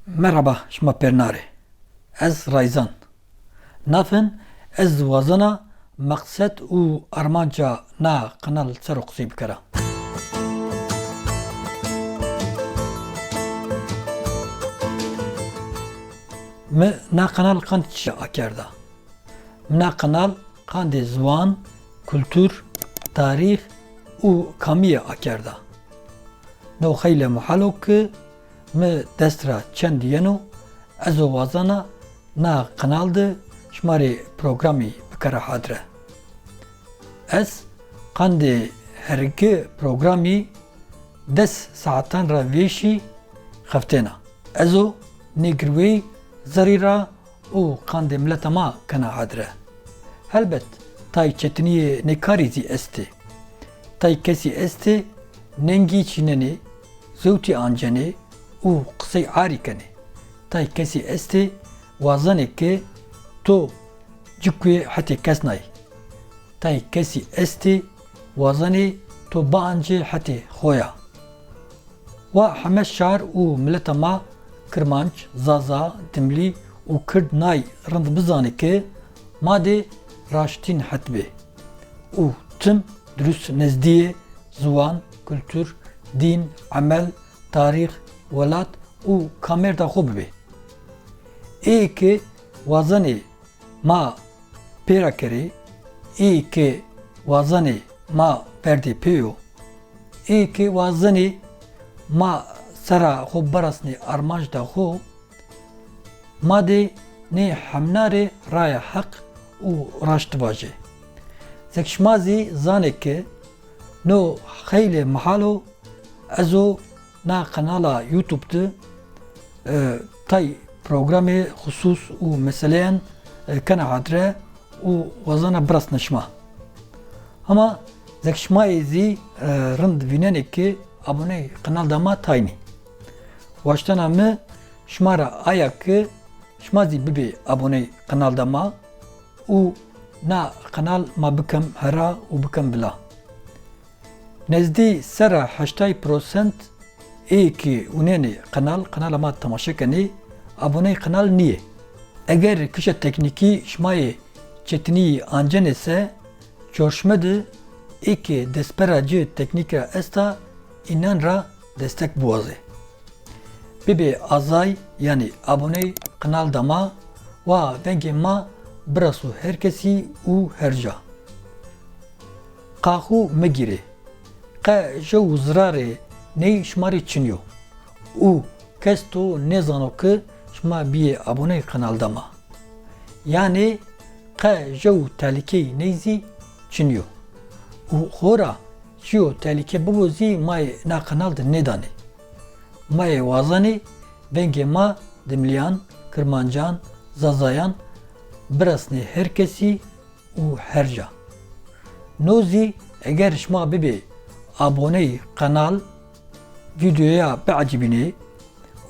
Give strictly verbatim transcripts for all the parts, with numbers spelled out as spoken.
Merhaba, şima pêr nare. Ez Rayzan. Nafin, ez dixwazana meqsed û armanca na qenal ser qisey bikera. Mi na qenal qand çi akerda? Mi na qenal qandê ziwan, kultur, tarîx û kamiyê akerda. No xeyle muhalo ki mi dest ra çend yeno, ez o wazana na qenal de şima rê programî bikera hadre. Ez qandê hergi programî des saetan ra vêşî xeftêna. Ez o nêgirweyî zerrî ra û qandê mileta ma kena hadre. Helbet, tay çetiniyê nê karî zî estê. Tay kesî estê nengî çînenê, zewtî ancenê û qisey arî kenê. Tay kesî estê wazanê ke to cikuê hetê kes nayî. Tay kesî estê wazanê to biancê hetê xo ya. Wa heme şar û mileta ma Kirmanc, Zaza, Dimlî û Kird nay rind bizane ke ma dê raştîn het bê û tim dirust nezdîyê ziwan, kultur, dîn, emel, tarîx, welat û kamêrda xo bibê. Ê ke wazanê ma pêra kerê, ê ke wazanê ma berdê pê yo, ê ke wazanê ma sera xo birasnê armanc da xo, ma dê nê hemnarê raya heq û raşt bajê. Zek şima zî zanê ke no xeylê mihal o, ez o na qenala YouTube de, e, tay programê xusûs û meseleyan, e, kena hadre û wazana birasne şima. Hema zek şima yê zî, e, rind vînenê ke aboney qenal da ma taynî. Waştena mi şima ra aya ke şima zî bibê aboney qenal da ma û na qenal ma bikem hera û bikem bila. Nezdî sera heştay prosent ê ki unenê qenal, qenala ma temaşe kenê, aboney qenal niyê. Eger kişa teknîkî şima yê çetinî ancenê se, çorşme de ê ki destpera ci teknîk ra esta, înan ra destek biwazê. Bibê azay, yanî aboney qenal da ma, wa vengê ma biraso her kesî û her ca. Qaxû megîrê. Qe jew û zirarê ney şima rê çinyo. Û kes to nêzano ke şima biyê aboney qenal da ma. Yanê qe jew û tehlîkeyî ney zî çinyo. Û xora çiyo tehlîke bibo zî ma yê na qenal de nêdanê. Ma yê wazanê vengê ma dimliyan, kirmancan, zazayan birasnê her kesî û her ca. No zî eger şima bibê aboneyî qenal, vîdeoya biecibînê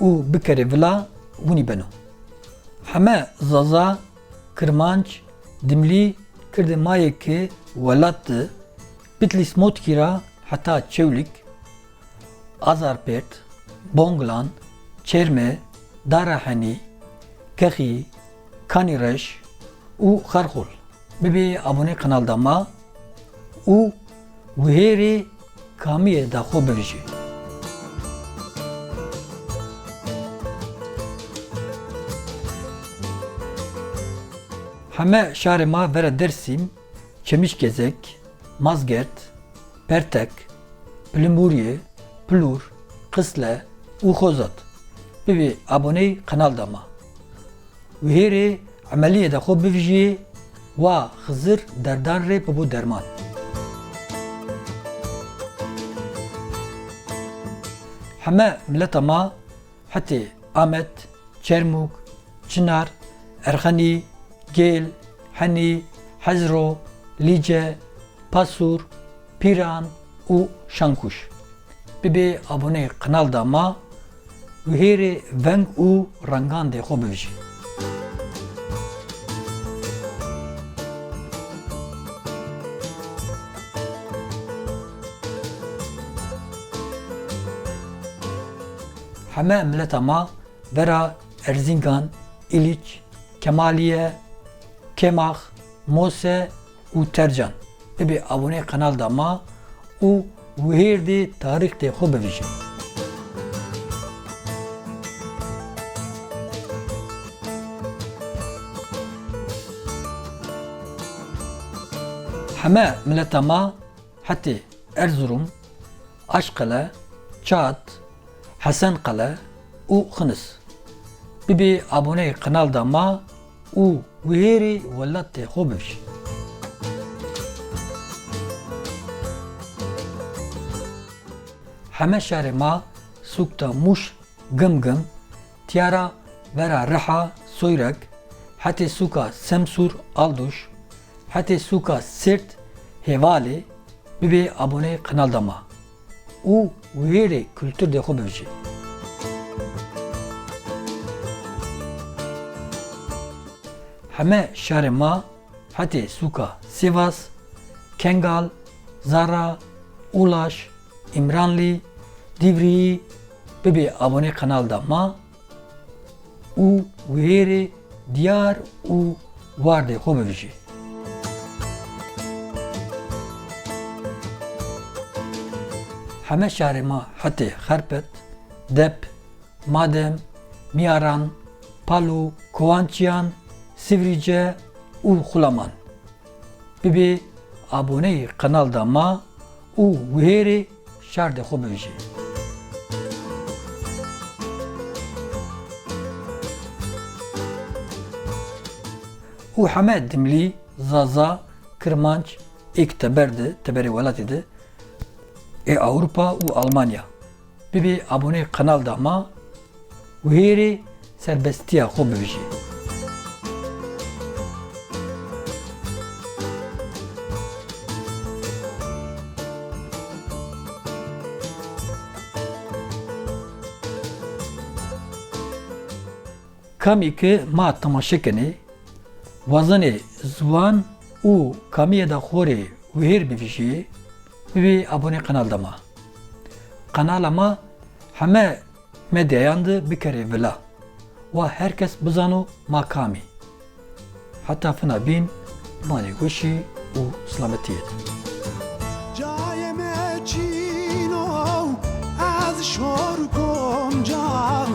û bikerê vila, winî beno. Heme zaza, kirmanc, dimlî, kirdê ma yê ke welat de, Bitlîs Motkî ra heta Çewlîg, Azarpêrt, Bonglan, Çêrme, Dara Henî, Kexî, Kanîreş û Xerxol. Bibê abonê qenal da ma û guhêrê kamiyê da xo bivijê. Heme şarê ma vera Dêrsim, Çemîşgezek, Mazgert, Pertek, Pilimûriyê, Pilûr, Qisle û Xozat. Bibê aboney qenal da ma. Wihêrê emeliyê de xwe bivijiyê, wa Xizir derdan rê bibo derman. Heme mileta ma hetê Amed, Çermûg, Çinar, Erxenî, Gêl, Henî, Hezro, Lîce, Pasûr, Pîran û Şankuş. Bibê aboneyê qenal da ma, guhêrê veng û rengandê xwe bivijî. Heme mileta ma vera Erzîngan, Îlîç, Kemaliye, Kêmax, Mose û Tercan. Bibê aboneyê qenalda ma û wihêrdê tarîxdê xwe bivijî. Heme mileta ma hetê Erzurum, Aşqele, Çat, Hesenqele û Xinis. Bibê aboneyê qenalda ma û wihêrê welatê xwe bivijî. Heme şarê ma, sûkta Mûş, Gimgim, tiyara vera Riha, Soyrek, hetê sûka Semsûr, Alduş, hetê sûka Sêrt, Hêvalê, bibê aboneyê qenalda ma û wihêrê kulturdê xwe bivijî. Heme şarê ma hetê sûka Sivas, Kengal, Zara, Ulaş, Îmranlî, Dîvrîyî bibê abonê qenalda ma û wihêrê diyar û wardê xwe bivijî. Heme şarê ma hetê Xerpet, Dep, Madem, Miyaran, Palu, Kovançiyan, Sivrîce û Xulaman. Bibê aboneyê qenalda ma û wihêrê şardê xwe bivijî. Û heme Dimlî, Zaza, Kirmanc, êk teber di, teberê welatê di, ê Ewropa û Almanya. Bibê aboneyê qenalda ma û hêrê serbestiya xwe bivijî. Kamî ke ma temaşe kenê, wazenê ziwan û kamiyê de xorê wihêr bivijî, bibê abonê qenalda ma. Qenala ma heme medyayan de bikerê vila. Wa her kes bizano ma kamî. Heta fina bîn, manê weşî û silametiyê. Cayê me çîno, ez şor kom can,